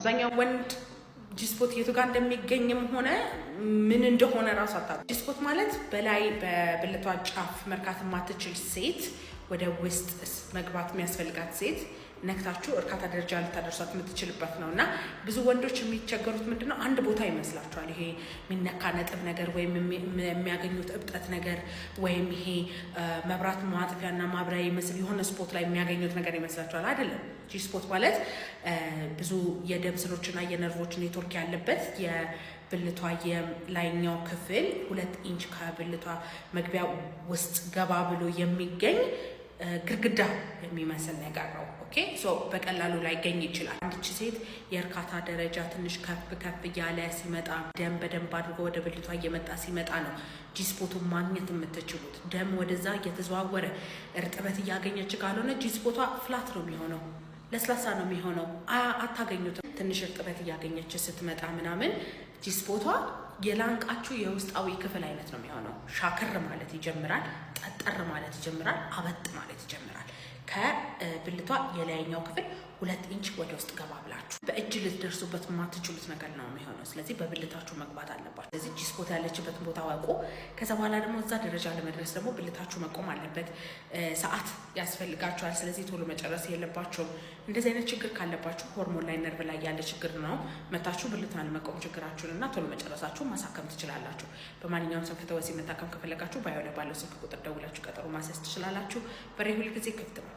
አብዛኛው ወንድ G-spot የቱ ጋር እንደሚገኝም ሆነ ምን እንደሆነ ራሱ አታውቅም። G-spot ማለት በላይ በብልቷ ጫፍ መርካት የማትችል ሴት፣ ወደ ውስጥ መግባት የሚያስፈልጋት ሴት ነክታችሁ እርካታ ደረጃ ልታደርሷት የምትችልበት ነው። እና ብዙ ወንዶች የሚቸገሩት ምንድነው? አንድ ቦታ ይመስላቸዋል። ይሄ የሚነካ ነጥብ ነገር ወይም የሚያገኙት እብጠት ነገር ወይም ይሄ መብራት ማጥፊያና ማብሪያ ይመስል የሆነ spot ላይ የሚያገኙት ነገር ይመስላቸዋል። አይደለም። G-spot ማለት ብዙ የደም ስሮችና የነርቮች ኔትወርክ ያለበት የብልቷ የላይኛው ክፍል 2 ኢንች ከብልቷ መግቢያ ውስጥ ገባ ብሎ የሚገኝ ግርግዳ የሚመስል ነገር ነው። Okay, so በቀላሉ ላይገኝ ይችላል። አንድች ሴት የእርካታ ደረጃ ትንሽ ከፍ ከፍ እያለ ሲመጣ፣ ደም በደንብ አድርጎ ወደ ብልቷ እየመጣ ሲመጣ ነው G-spot ኡን ማግኘት የምትችሉት። ደም ወደዛ እየተዘዋወረ እርጥበት እያገኘች ካልሆነ G-spot ቷ flat ነው የሚሆነው፣ ለስላሳ ነው የሚሆነው፣ አታገኙትም። ትንሽ እርጥበት እያገኘች ስትመጣ ምናምን G-spot ቷ የላንቃችሁ የውስጣዊ ክፍል አይነት ነው የሚሆነው። ሻክር ማለት ይጀምራል፣ ጠጠር ማለት ይጀምራል፣ አበጥ ማለት ይጀምራል። ከብልቷ የላይኛው ክፍል 2 ኢንች ወደ ውስጥ ገባ ብላችሁ በእጅ ልትደርሱበት የማትችሉት ነገር ነው የሚሆነው። ስለዚህ በብልታችሁ መግባት አለባችሁ። ስለዚህ G-spot ያለችበትን ቦታ አውቁ። ከዛ በኋላ ደግሞ እዛ ደረጃ ለመድረስ ደግሞ ብልታችሁ መቆም አለበት። ሰዓት ያስፈልጋችኋል። ስለዚህ ቶሎ መጨረስ የለባችሁም። እንደዚህ አይነት ችግር ካለባችሁ ሆርሞን ላይ፣ ነርቭ ላይ ያለ ችግር ነው። መታችሁ ብልቷን መቆም ችግራችሁን እና ቶሎ መጨረሳችሁ ማሳከም ትችላላችሁ። በማንኛውም ስንፈተ ወሲብ መታከም ከፈለጋችሁ bio ላይ ባለው ስልክ ቁጥር ደውላችሁ ቀጠሮ ማስያዝ ትችላላችሁ። በሬ ሁልጊዜ ክፍት ነው።